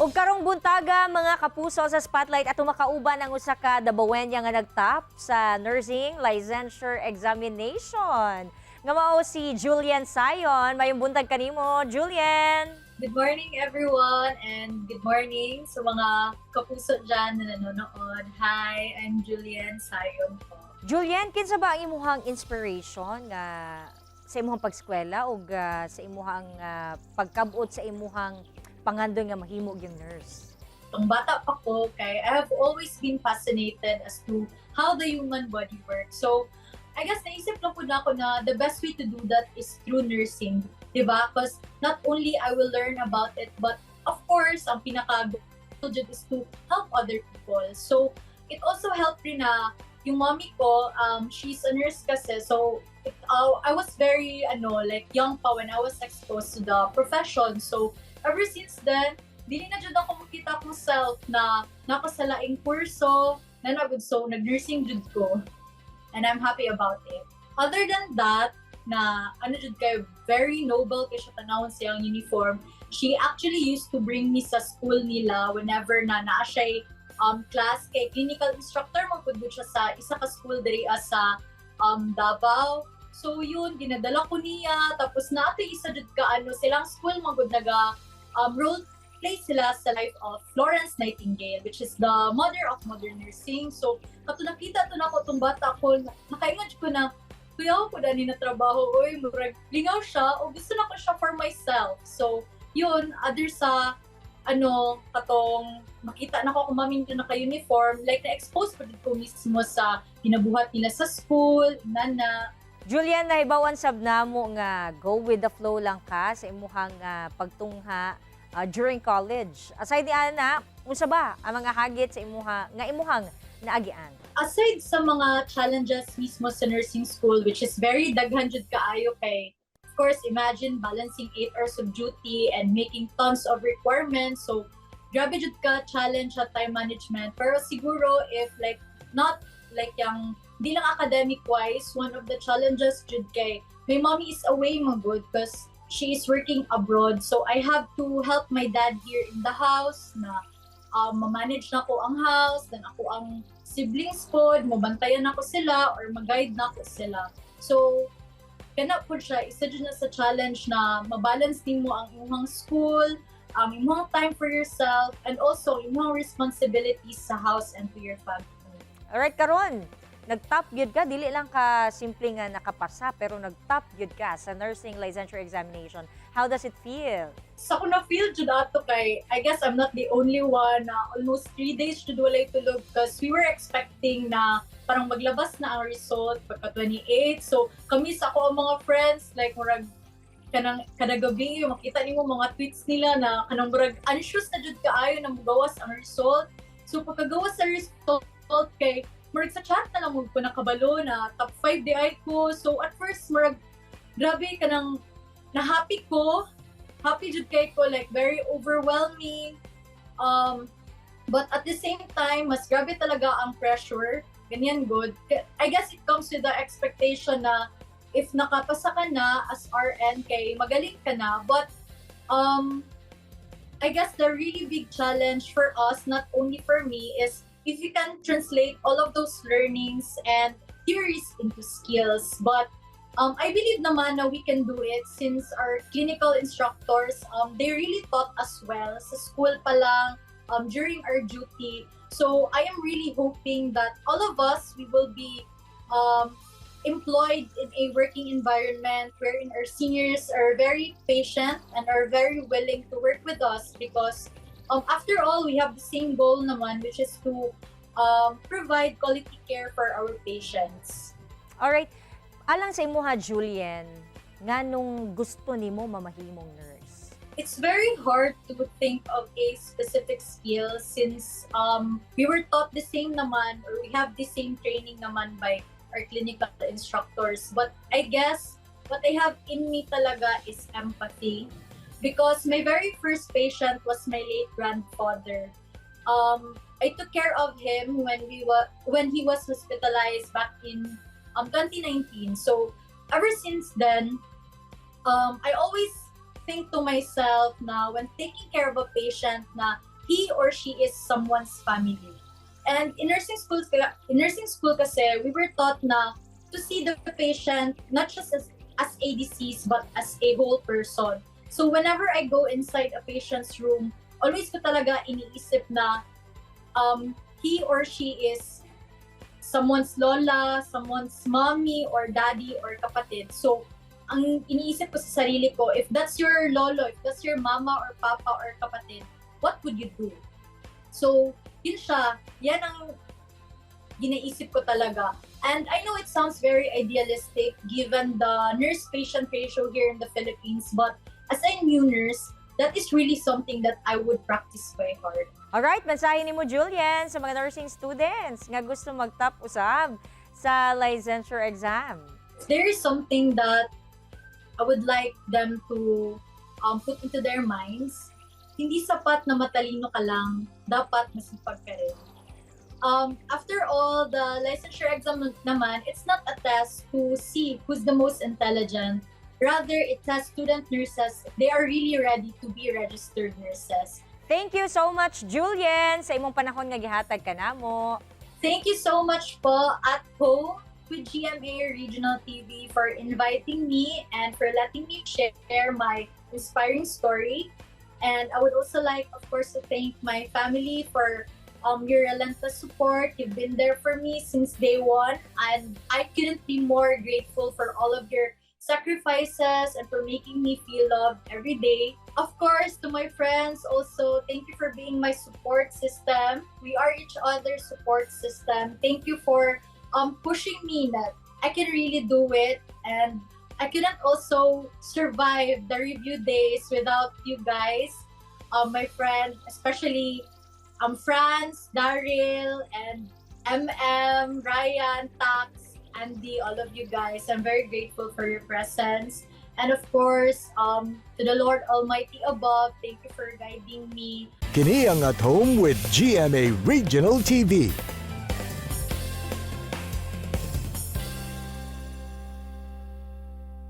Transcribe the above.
Ug karong buntaga, mga kapuso, sa Spotlight ato makauban ang usa ka Dabawenya nga nagtap sa nursing licensure examination. Nga mao si Julian Sayon. Maayong buntag kanimo, Julian. Good morning, everyone, and good morning sa mga kapuso dyan na nanonood. Hi, I'm Julian Sayon po. Julian, kinsa ba ang imuhang inspiration nga sa imuhang pagskwela ug sa imuhang pagkabot sa imuhang pangandoy nga mahimo yung nurse? Tong bata pa ko, kay I have always been fascinated as to how the human body works. So, I guess naisip lang pud nako na the best way to do that is through nursing. Diba? Because not only I will learn about it, but of course, ang pinaka goal jud is to help other people. So, it also helped rin na yung mommy ko, she's a nurse kasi. So, I was very, ano, like, young pa when I was exposed to the profession. So, ever since then, dili na jud ako makita akong self na naa ko sa laing kurso, na nagud, so nag-nursing jud ko. And I'm happy about it. Other than that, na ano jud kay very noble kay siya tanawon siyang uniform. She actually used to bring me sa school nila whenever na naa siya class kay clinical instructor man pud gud siya sa isa ka school diri sa Davao. So yun, ginadala ko niya, tapos naa toy isa jud ka ano, silang school man gud naga role play sila sa life of Florence Nightingale, which is the mother of modern nursing. So kato nakita to nako tong bata ko, nakaingon ko na kuyaw ko dani na trabaho, oy, murag lingaw siya o gusto na ko siya for myself. So yun, other sa ano, katong makita na ko kung mami nyo naka-uniform, like na-expose pa ko mismo sa ginabuhat nila sa school, nana. Julian, nahibawan sab namo nga go with the flow lang ka sa imuhang pagtungha during college. Aside ni ana, unsa ba ang mga hagit sa imuha nga imuhang naagian? Aside sa mga challenges mismo sa nursing school, which is very daghan jud kaayo kay of course, imagine balancing 8 hours of duty and making tons of requirements. So, grabe jud ka challenge sa time management. Pero siguro if like not like yung di lang academic wise, one of the challenges jud kay my mommy is away man gud because she is working abroad. So I have to help my dad here in the house na ma-manage na ko ang house, then ako ang siblings ko, mabantayan nako sila or mag-guide nako sila. So, kana po siya, isa jud na sa challenge na mabalance nimo ang imong school, ang imong time for yourself, and also imong responsibilities sa house and to your family. Alright, karon nag-top gyud ka, dili lang ka simple nga nakapasa, pero nag-top gyud ka sa nursing licensure examination. How does it feel? Sa ako na feel jud ato kay I guess I'm not the only one na almost 3 days jud walay tulog because we were expecting na parang maglabas na ang result pagka 28. So kami sa ako ang mga friends, like murag kanang kada gabi makita nimo mga tweets nila na kanang murag anxious na jud kaayo na mugawas ang result. So pagkagawas sa result kay murag sa chat na lang mo ko nakabalo na top 5 diay ko. So at first murag grabe kanang na happy ko, happy jud kay ko, like very overwhelming, but at the same time mas grabe talaga ang pressure ganyan gud. I guess it comes with the expectation na if nakapasa ka na as RN kay magaling ka na, but I guess the really big challenge for us, not only for me, is if you can translate all of those learnings and theories into skills. But I believe naman na we can do it since our clinical instructors, they really taught us well sa school pa lang, during our duty. So I am really hoping that all of us, we will be employed in a working environment wherein our seniors are very patient and are very willing to work with us because after all, we have the same goal naman, which is to provide quality care for our patients. Alright. Alang sa imuha, Julian, nganong gusto nimo mamahimong nurse? It's very hard to think of a specific skill since we were taught the same naman or we have the same training naman by our clinical instructors. But I guess what I have in me talaga is empathy because my very first patient was my late grandfather. I took care of him when he was hospitalized back in 2019. So ever since then, I always think to myself na when taking care of a patient na He or she is someone's family. And in nursing school kasi, we were taught na to see the patient not just as a disease but as a whole person. So whenever I go inside a patient's room, always ko talaga iniisip na he or she is someone's lola, someone's mommy or daddy or kapatid. So ang iniisip ko sa sarili ko, if that's your lolo, if that's your mama or papa or kapatid, what would you do? So, yun siya. Yan ang ginaisip ko talaga. And I know it sounds very idealistic given the nurse-patient ratio here in the Philippines, but as a new nurse, that is really something that I would practice by heart. Alright, mensahe nimo, Julian, sa mga nursing students nga gusto mag-top usab sa licensure exam. If there is something that I would like them to put into their minds, hindi sapat na matalino ka lang, dapat masipag ka rin. After all, the licensure exam naman, it's not a test to see who's the most intelligent. Rather, it tests student nurses if they are really ready to be registered nurses. Thank you so much, Julian, sa imong panahon nga gihatag kanamo. Thank you so much po, At Home with GMA Regional TV, for inviting me and for letting me share my inspiring story. And I would also like, of course, to thank my family for your relentless support. You've been there for me since day one, and I couldn't be more grateful for all of your sacrifices and for making me feel loved every day. Of course, to my friends also, thank you for being my support system. We are each other's support system. Thank you for pushing me that I can really do it, and I couldn't also survive the review days without you guys, my friend, especially Franz, Daryl, and MM, Ryan, Tax, Andy, all of you guys. I'm very grateful for your presence. And of course, to the Lord Almighty above, thank you for guiding me. Kini ang At Home with GMA Regional TV.